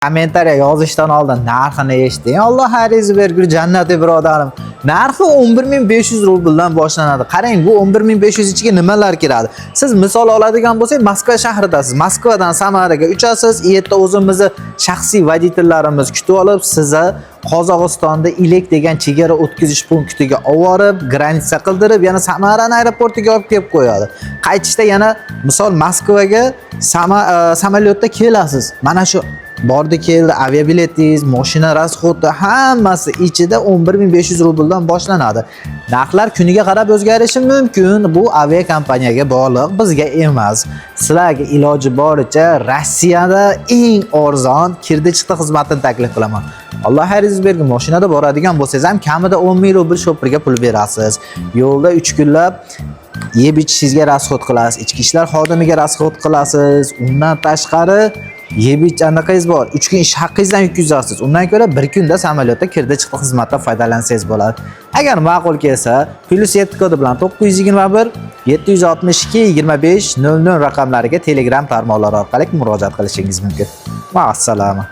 Kommentariya yozishdan oldin narxini eshiting. Alloh xayringizni bergur, jannati birodarim. Narxi 11 500 rubldan boshlanadi. Qarang, bu 11 500 ichiga nimalar kiradi? Siz misol oladigan bo'lsak, Moskva shahridasiz. Moskvadan Samaraga uchasiz, u yerda o'zimizni shaxsiy водитель larimiz kutib olib, sizni Qozog'istonda Ilek degan chegara o'tkazish punktiga olib borib, граница qildirib, yana Samarani aeroportiga olib kelib qo'yadi. Qaytishda yana misol Moskvaga samolyotda kelasiz. Mana shu bordi keldi aviabiletingiz, mashina расход i hammasi ichida 11 500 rubldan boshlanadi. Narxlar kuniga qarab o'zgarishi mumkin. Bu aviakompaniyaga bog'liq, bizga emas. Sizlarga iloji boricha Rossiyada eng arzon kirdi chiqdi xizmatini taklif qilaman. Alloh xayringizni bergin. Mashinada boradigan bo'lsangiz ham kamida 10 ming rubl shopirga pul berasiz. Yo'lda 3 kunlab yeb ichishingizga расход qilasiz, ichki ishlar xodimiga расход qilasiz. Undan tashqari yeb ich anaqangiz bor. 3 kun ish haqingizdan yutkazasiz. Undan ko'ra bir kunda samolyotda kirdi chiqdi xizmatdan foydalansangiz bo'ladi. Agar ma'qul kelsa, +7 kodi bilan 921 762 25 00 raqamlariga Telegram tarmoqlari orqali murojaat qilishingiz mumkin. Ma'assalama.